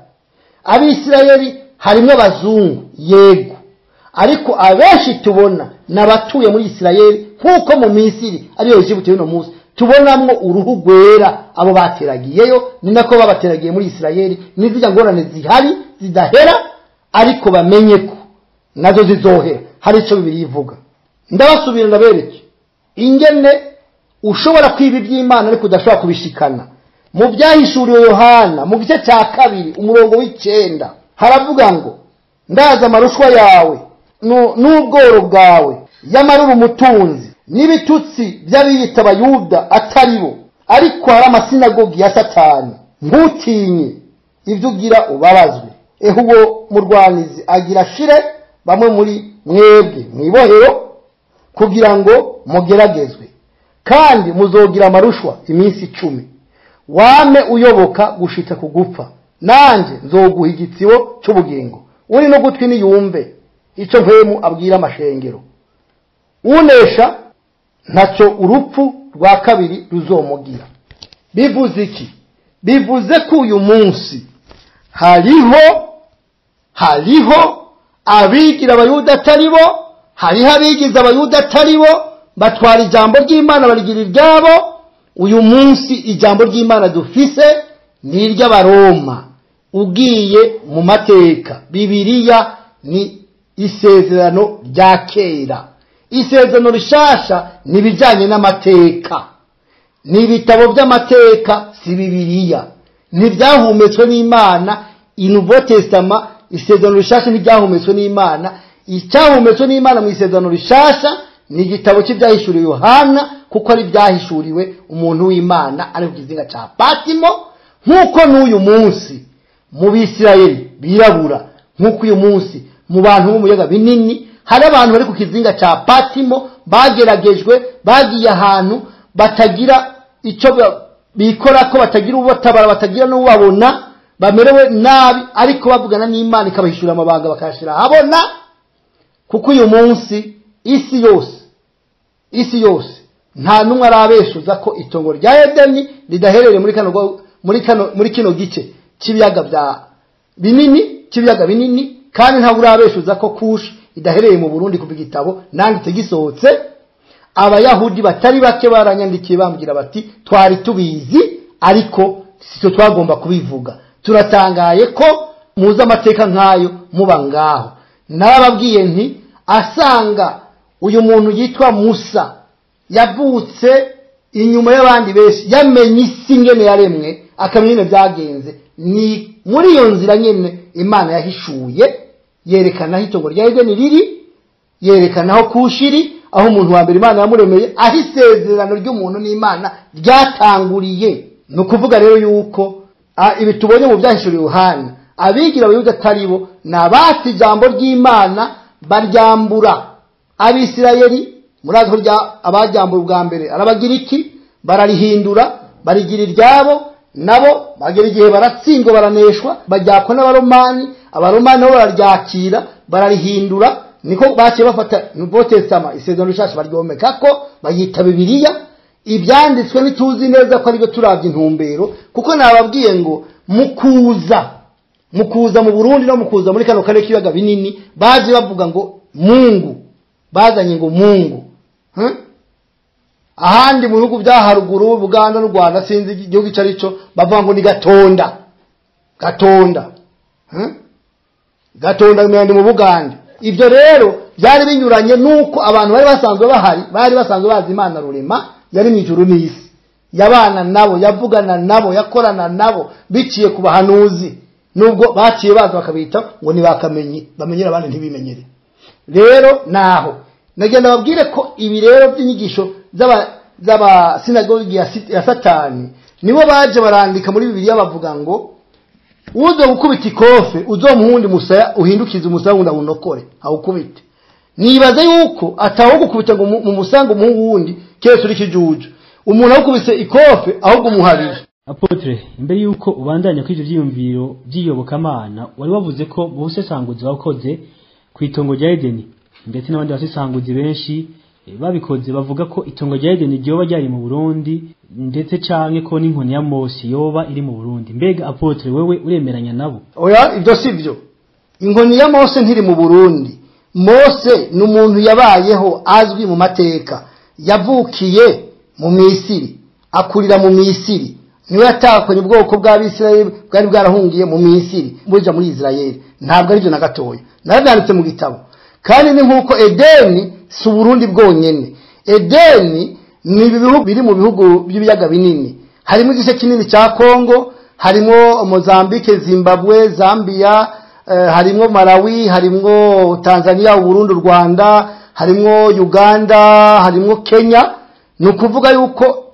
Abisirayeli harimo abazungu yego, ariko abenshi tubona nabatuye muri Isirayeli, nkuko mu Misiri ariyo Egiputa y'uno munsi tubonamwo uruhu rwera. Abo bateragiyeyo ni nako babateragiye muri Isirayeli. N'izijya ngorane zihari zidahera, ariko bamenye ko nazo zizohera. Hari ico Bibiliya ivuga. Ndabasubira ndabereke ingene ushobora kwiba iby'Imana ariko udashobora kubishikana. Mu byahishuriwe Yohana mu gice cya 2 umurongo w'9 haravuga ngo ndaza amarushwa yawe n'ubworo bwawe, yamarura umutunzi n'ibitutsi by'abiyita Abayuda atari bo, ariko hari amasinagogi ya Satani. Ntutinye ibyo ugira ubabazwe, eho uwo murwanizi agira ashire bamwe muri mwebwe mwibohero, kugira ngo mugeragezwe, kandi muzogira amarushwa iminsi 10. Wame uyoboka gushita kugupfa, nanje nzoguha igitsibo cy'ubugingo. Uri no gutwi niyumve icyo mpemu abwira amashengero. Unesha ntacyo urupfu rwa kabiri ruzomugira. Bivuze iki? Bivuze ko uyu munsi hariho abigira Abayuda atari bo, hariho abigiza Abayuda atari bo, batwara ijambo ry'Imana barigira iryabo. Uyu munsi ijambo ry'Imana dufise ni iry'Abaroma. Ugiye mu mateka, Bibiliya ni isezerano rya kera. Isezerano rishasha ni bijanye n'amateka, ni ibitabo by'amateka, si Bibiliya. Ntibyahumetswe n'Imana. Nouveau Testament, isezerano rishasha ntiryahumetswe n'Imana. Icyahumetswe n'Imana mu isezerano rishasha ni igitabo cy'ibyahishuriwe Yohana, kuko ari byahishuriwe umuntu w'Imana ari ku kizinga cya Patimo. Nkuko n'uyu munsi mu Bisirayeli birabura, nkuko uyu munsi mu bantu bo mu biyaga binini hari abantu bari ku kizinga cya Patimo bageragejwe, bagiye ahantu batagira icyo bikora, ko batagira ubatabara, batagira n'ubabona, bamerewe nabi, ariko bavugana n'Imana ikabahishura amabanga bakayashira ahabona. Kuko uyu munsi isi yose nta numwe arabeshuza ko itongo rya Edeni ridaherereye muri kino gice cy'ibiyaga bya binini, cy'ibiyaga binini, kandi nta urabeshuza ko Kush idaherereye mu Burundi. Kuva igitabo nanditse gisohotse, Abayahudi batari bake baranyandikiye bambwira bati twari tubizi ariko sicyo twagomba kubivuga, turatangaye ko muzi amateka nkayo muba ngaho. Narababwiye nti asanga uyu muntu yitwa Musa yavutse inyuma y'abandi benshi, yamenye isi ngene yaremwe, akamenya ingene byagenze. Ni muri iyo nzira nyene Imana yahishuye, yerekana aho itongo rya Edeni riri, yerekana aho Kushiri, aho umuntu wa mbere Imana yamuremeye, aho isezerano ry'umuntu n'Imana ryatanguriye. Ni ukuvuga rero yuko ibi tubonye mu byahishuriwe Yohana Abigira abayuda atari bo ni abata ijambo ry'Imana baryambura Abisirayeli. Murazi ko abaryambura ubwa mbere arabagiriki, bararihindura barigira iryabo, nabo bagera igihe baratsindwa baraneshwa, baryakwa n'Abaromani. Abaromani nabo bararyakira bararihindura, niko baciye bafata Nouveau Testament, isezerano rishasha, baryomeka ko bayita Bibiliya. Ibyanditswe ntituzi neza ko aribyo turavye intumbero, kuko nababwiye ngo mukuza mu Burundi no mukuza muri kano karere k'ibiyaga binini baje bavuga ngo Mungu, bazanye ngo Mungu. Ahandi mu bihugu bya haruguru, Buganda n'u Rwanda, sinzi igihugu ico arico, bavuga ngo ni Gatonda. Gatonda, Gatonda ni mu Buganda. Ibyo rero byari binyuranye nuko abantu bari basanzwe bahari, bari basanzwe bazi Imana rurema yari mu ijuru n'isi, yabana nabo, yavugana nabo, yakorana nabo biciye ku bahanuzi, nubwo baciye baza bakabita ngo ni bakamenyi, bamenyera abandi ntibimenyere. Rero naho nagenda babwire ko ibi rero by'inyigisho z'aba sinagogi ya Satani, nibo baje barandika muri Bibiliya bavuga ngo uzo gukubita ikofe uzomuhundi musaya uhindukize umusaya wundi awunokore awukubite. Nibaze yuko atawo gukubita ngo mu musango umuhungu wundi keretse uri kijuju, umuntu awukubise ikofe ahubwo umuharire. Apotre, imbere yuko ubandanya kw'ivyo vyiyumviro vy'iyobokamana, wari wavuze ko mu busesanguzi wakoze kw'itongo rya Edeni, ndetse n'abandi basesanguzi benshi babikoze bavuga ko itongo rya Edeni ryoba ryari mu Burundi, ndetse canke ko n'inkoni ya Mose yoba iri mu Burundi. Mbega Apotre, wewe uremeranya nabo? Oya, ibyo sivyo. Inkoni ya Mose ntiri mu Burundi. Mose ni umuntu yabayeho azwi mu mateka, yavukiye mu Misiri, akurira mu Misiri, niwe yatakonye ubwoko bw'Abisirayeli bwari bwarahungiye mu Misiri buja muri Israeli. Ntabwo arivyo na gatoya, narabyanditse mu gitabo. Kandi ni nkuko Edeni si Burundi bwonyene. Edeni ni ibihugu biri mu bihugu by'ibiyaga binini, harimo igice kinini cya Kongo, harimo Mozambique, Zimbabwe, Zambia, harimo Malawi, harimo Tanzania, Burundi, Rwanda, harimo Uganda, harimo Kenya. Ni ukuvuga yuko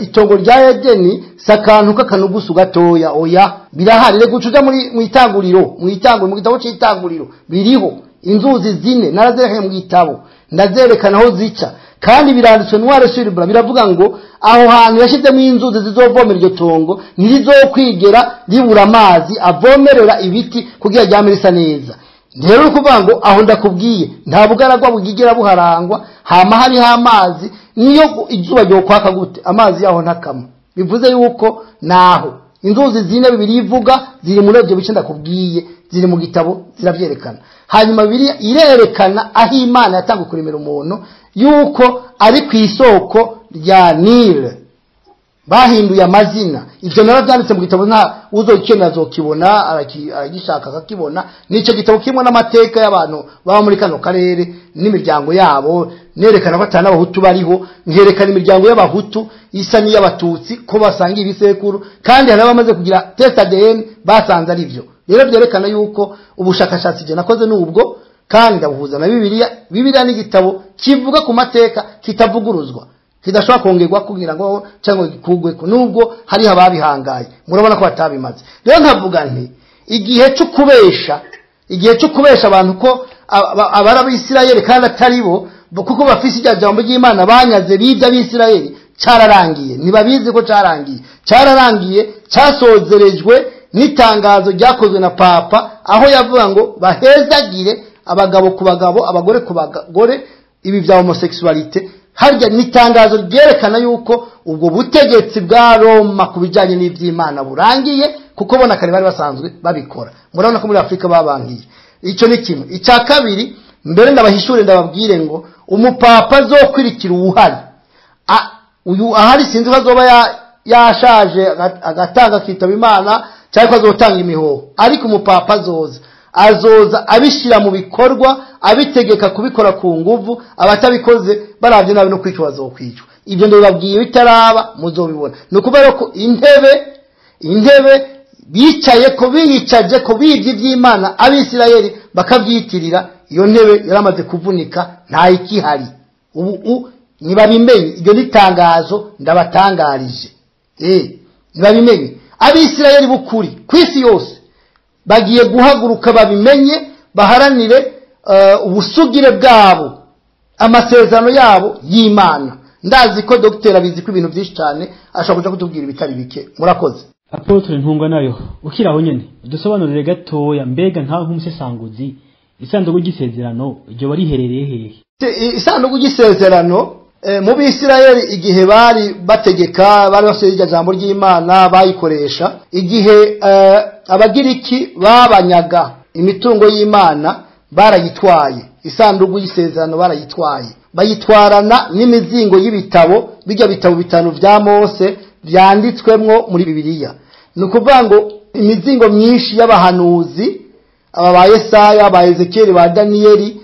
itongo rya Edeni sakantu k'akanugusu gatoya, oya birahari. Rego ucuja muri mu itanguriro, mu itanguriro, mu gitabo c'itanguriro biriho inzuzi zine, narazerekanye mu gitabo, ndazerekana aho zica, kandi biranditswe noir sur blanc, biravuga ngo aho hantu yashizemo inzuzi zizovomera iryo tongo ntirizokwigera ribura amazi avomerera ibiti kugira ryame risa neza. Rero kuvuga ngo aho ndakubwiye nta bugaragwa bugigera buharangwa, hama hariho amazi, niyo izuba ryo kwaka gute amazi yaho ntakama. Bivuze yuko naho inzuzi zine bibiri ivuga ziri muri ibyo bice ndakubwiye, ziri mu gitabo ziravyerekana. Hanyuma Bibiliya irerekana aho Imana yatanga kuremera umuntu yuko ari ku isoko rya Nile, bahinduye amazina. Ivyo naravyanditse mu gitabo, nta uzokenera azokibona, aragishaka akakibona. Nico gitabo kimwe n'amateka y'abantu baba muri kano karere n'imiryango yabo, nerekana ko atana abahutu bariho, nkerekana imiryango y'abahutu isa n'iy'abatutsi ko basanga ibisekuru, kandi hari abamaze kugira test ADN basanze ari byo. Rero byerekana yuko ubushakashatsi je nakoze nubwo, kandi ndabuhuza na Bibiliya. Bibiliya ni igitabo kivuga ku mateka kitavuguruzwa, kidashobora kongerwa kugira ngo cyangwa gikugwe, nubwo hari ababihangaye murabona ko batabimaze. Rero nkavuga nti igihe cyo kubesha, igihe cyo kubesha abantu ko abarabisirayeli kandi atari bo, kuko bafise irya jambo ry'Imana banyaze bibye Abisirayeli, cararangiye. Ntibabizi ko cararangiye, cararangiye, casozerejwe n'itangazo ryakozwe na Papa, aho yavuga ngo bahezagire abagabo ku bagabo, abagore ku bagore, ibi bya homosexualité. Harya n'itangazo ryerekana yuko ubwo butegetsi bwa Roma ku bijanye n'ivy'Imana burangiye, kuko bona kare bari basanzwe babikora. Murabona ko muri Afrika babangiye. Ico ni kimwe. Icya kabiri, mbere ndabahishure ndababwire ngo umupapa azokwirikira uwuhari, uyu ahari sinzi ko azoba yashaje agatanga akitaba Imana cyangwa azotanga imihoho, ariko umupapa azoza abishira mu bikorwa, abitegeka kubikora ku nguvu, abatabikoze baravye nabi no kwicwa bazokwicwa. Ibyo ndababwiye bitaraba muzobibona. Ni ukuvuga ko intebe bicaye ko biyicaje ko bibye iby'Imana Abisirayeli bakavyitirira, iyo ntebe yaramaze kuvunika, nta ikihari ubu. Nibabimenye, iryo nitangazo ndabatangarije. Nibabimenye Abisirayeli bukuri kwisi yose Bagiye guhaguruka babimenye, baharanire ubusugire bwabo, amasezerano yabo y'Imana. Ndazi ko dogiteri abizi ko ibintu byinshi cyane, ashobora kuja kutubwira ibitari bike. Murakoze. Apotre Ntungwa nayo, ukiri aho nyene, dusobanurire gatoya, mbega nkaho nk'umusesanguzi, isanduku ry'isezerano iryo bariherereye hehe? Isanduku ry'isezerano mu Bisirayeli igihe bari bategeka, bari bafite iryo jambo ry'Imana bayikoresha igihe Abagiriki babanyaga imitungo y'Imana, barayitwaye. Isanduku y'isezerano barayitwaye, bayitwarana n'imizingo y'ibitabo, bijya bitabo bitanu vya Mose vyanditswemwo muri Bibiliya. Ni ukuvuga ngo imizingo myinshi y'abahanuzi, aba ba Yesaya, ba Ezekieli, ba Daniyeli,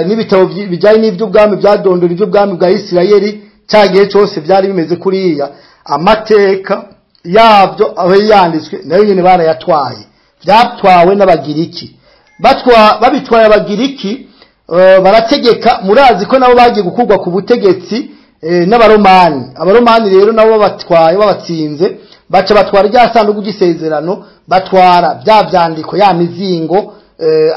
n'ibitabo bijyanye n'iby'ubwami byadondora iby'ubwami bwa Isirayeli cya gihe cyose byari bimeze kuriya, amateka yabyo aho yanditswe nayo nyine barayatwaye. Byatwawe n'Abagiriki, babitwaye Abagiriki barategeka. Murazi ko nabo bagiye gukurwa ku butegetsi n'Abaromani. Abaromani rero nabo babatwaye, babatsinze, baca batwara rya sanduku ry'isezerano, batwara bya byandiko, ya mizingo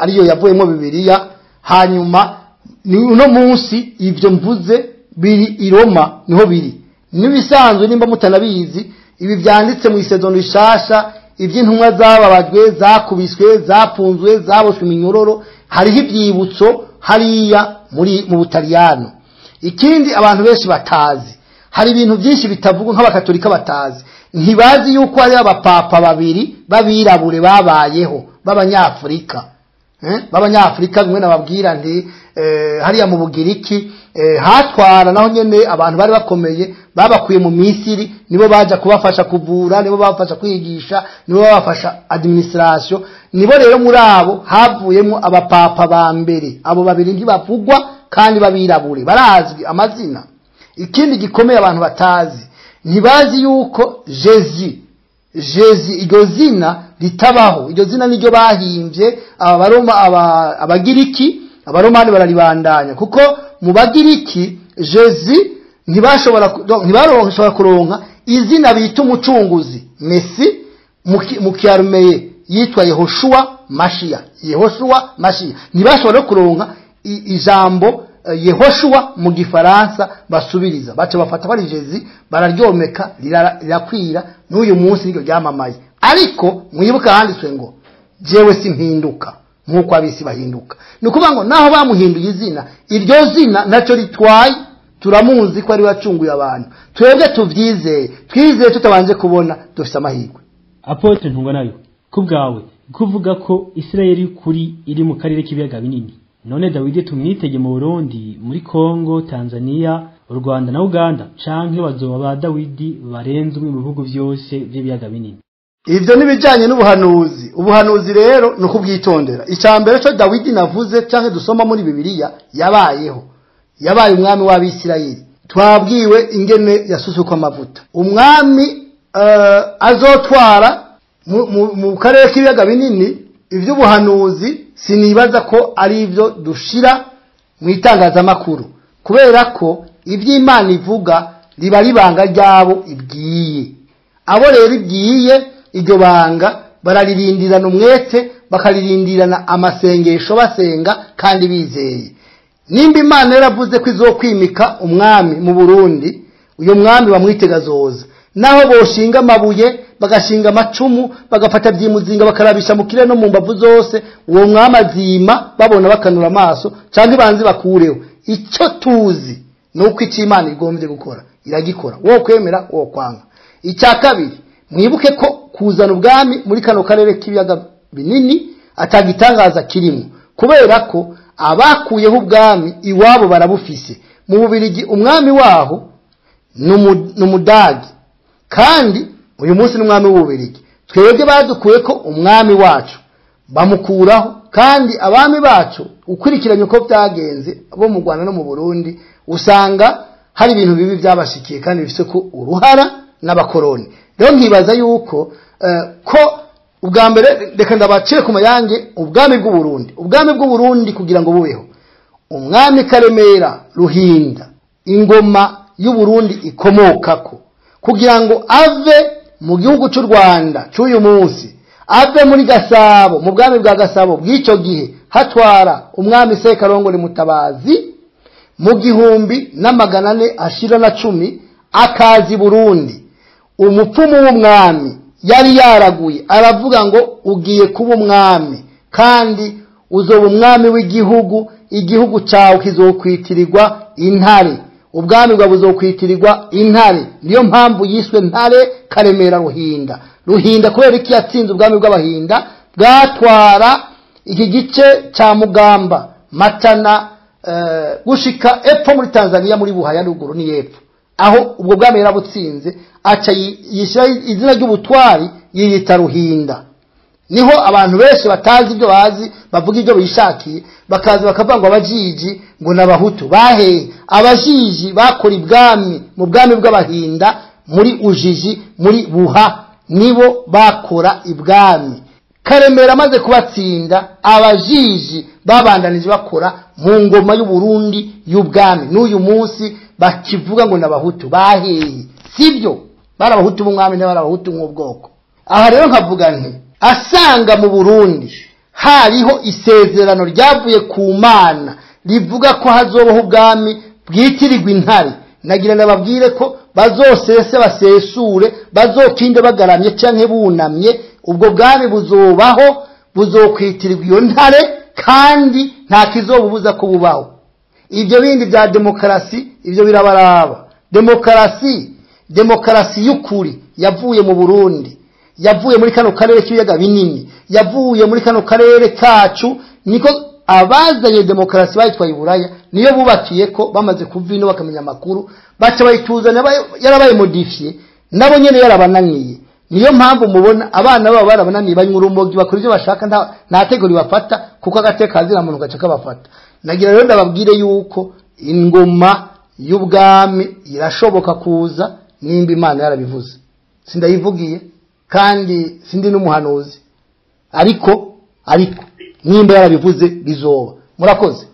ariyo yavuyemo Bibiliya. Hanyuma uno munsi ibyo mvuze biri i Roma, niho biri. Nibisanzwe nimba mutanabizi, ibi byanditse mu Isezerano Rishasha, iby'intumwa zababajwe, zakubiswe, zapunzwe, zaboshwe iminyororo, hariho ibyibutso hariya muri mu Butaliyano. Ikindi abantu benshi batazi, hari ibintu byinshi bitavugwa nk'abakatolika batazi, ntibazi yuko hari abapapa babiri b'abirabure babayeho b'Abanyafurika. B'Abanyafurika bimwe nababwira nti hariya mu Bugiriki hatwara naho nyene abantu bari bakomeye babakuye mu Misiri, nibo baja kubafasha kuvura, nibo babafasha kwigisha, nibo babafasha administration. Nibo rero muri abo havuyemo abapapa ba mbere. Abo babiri ntibavugwa kandi babirabure, barazwi amazina. Ikindi gikomeye abantu batazi, ntibazi yuko Jésus iryo zina ritabaho. Iryo zina niryo bahimbye Abaroma, Abagiriki, Abaromani bararibandanya, kuko mu Bagiriki Jésus ntibaroshobora kuronka izina bita umucunguzi Messi. Mu Kiarumeye yitwa Yehoshua Mashiya, Yehoshua Mashiya. Ntibashobora kuronka ijambo Yehoshua mu Gifaransa basubiriza, baca bafata bari Jésus bararyomeka, rirakwira n'uyu munsi niryo ryamamaye. Ariko mwibuka handitswe ngo jewe simpinduka nk'uko abisi bahinduka. Ni ukuvuga ngo naho bamuhinduye izina, iryo zina nacyo ritwaye, turamuzi ko ari we wacunguye abantu. Twebwe tuvyizeye, twizeye tutabanje kubona, dufise amahirwe. Apotre Ntungwa nayo, kubwawe kuvuga ko Isirayeli kuri iri mu karere k'ibiyaga binini, none Dawidi tumwitege mu Burundi, muri Kongo, Tanzania, u Rwanda na Uganda, canke bazoba ba Dawidi barenze umwe mu bihugu vyose vy'ibiyaga binini? Ivyo nibijanye n'ubuhanuzi. Ubuhanuzi rero ni ukubwitondera. Icya mbere cyo Dawidi navuze canke dusoma muri Bibiliya, yabayeho, yabaye umwami w'Abisirayeli. Twabwiwe ingene yasusukwa amavuta, umwami azotwara mu karere k'ibiyaga binini. Ivy'ubuhanuzi sinibaza ko ari ivyo dushira mu itangazamakuru, kubera ko ivy'Imana ivuga riba ribanga ryabo ibwiye. Abo rero ibwiye iryo banga bararirindirana umwete, bakaririndirana amasengesho, basenga kandi bizeye. Nimba Imana yaravuze ko izokwimika umwami mu Burundi, uyo mwami bamwitega azoza. Naho boshinga amabuye, bagashinga amacumu, bagafata byimuzinga, bakarabisha mu kirere no mu mbavu zose, uwo mwami azima babona bakanura amaso, canke banzi bakureho. Icyo tuzi nuko icyo Imana igombye gukora iragikora, wo kwemera wo kwanga. Icya kabiri, mwibuke ko kuzana ubwami muri kano karere k'ibiyaga binini atagitangaza kirimo, kubera ko abakuyeho ubwami iwabo barabufise. Mu Bubirigi umwami waho n'Umudagi, kandi uyu munsi n'umwami w'Ububirigi. Twebwe badukuye ko umwami wacu bamukuraho, kandi abami bacu ukurikiranye uko byagenze bo mu Rwanda no mu Burundi, usanga hari ibintu bibi byabashikiye kandi bifise ko uruhara n'abakoroni. Rero nkibaza yuko ko ubwa mbere reka ndabacire ku mayange ubwami bw'u Burundi. Ubwami bw'u Burundi kugira ngo bubeho, umwami Karemera Ruhinda, ingoma y'u Burundi ikomokako, kugira ngo ave mu gihugu cy'u Rwanda cy'uyu munsi Ave muri Gasabo, mu bwami bwa Gasabo bw'icyo gihe hatwara umwami Sekarongore Mutabazi mu 1410, akazi Burundi. Umupfumu w'umwami yari yaraguye aravuga ngo ugiye kuba umwami, kandi uzoba umwami w'igihugu, igihugu cyawe kizokwitirirwa intare, ubwami bwawe buzokwitirirwa intare. Niyo mpamvu yiswe Ntare Karemera Ruhinda. Ruhinda kubera iki yatsinze ubwami bw'abahinda bwatwara iki gice cya Mugamba, Matana, gushika epfo muri Tanzania, muri Buhaya ruguru ni epfo aho ubwo bwami yarabutsinze, aca yishyira izina ry'ubutwari yiyita Ruhinda. Niho abantu benshi batazi ibyo bazi bavuga ibyo bishakiye, bakaza bakavuga ngo abajiji ngo n'abahutu bahehe. Abajiji bakora ibwami mu bwami bw'abahinda muri Ujiji muri Buha, nibo bakora ibwami. Karemera amaze kubatsinda, abajiji babandanije bakora mu ngoma y'u Burundi y'ubwami. N'uyu munsi bakivuga ngo n'abahutu bahehe, sibyo, bari abahutu b'umwami n'abari abahutu nk'ubwoko. Aha rero nkavuga nti asanga mu Burundi hariho isezerano ryavuye ku Mana rivuga ko hazobaho ubwami bwitirirwa intare. Nagira nababwire ko bazosese basesure, bazokinde bagaramye canke bunamye, ubwo bwami buzobaho, buzokwitirirwa iyo ntare, kandi nta kizobubuza ko bubaho. Ibyo bindi bya demokarasi ibyo birabaraba. Demokarasi y'ukuri yavuye mu Burundi, yavuye muri kano karere k'ibiyaga binini, yavuye muri kano karere kacu. Niko abazanye demokarasi bayitwaye Iburaya, niyo bubakiye ko bamaze kuva ino bakamenya amakuru, baca bayituzana yarabaye modifié, nabo nyene yarabananiye. Niyo mpamvu mubona abana babo barabananiye, banywa urumogi, bakora ibyo bashaka, nta tegeko ribafata, kuko agateka kazira muntu gaca kabafata. Nagira rero ndababwire yuko ingoma y'ubwami irashoboka kuza nimba Imana yarabivuze. Sindayivugiye kandi sindi n'umuhanuzi, ariko nimba yarabivuze bizoba. Murakoze.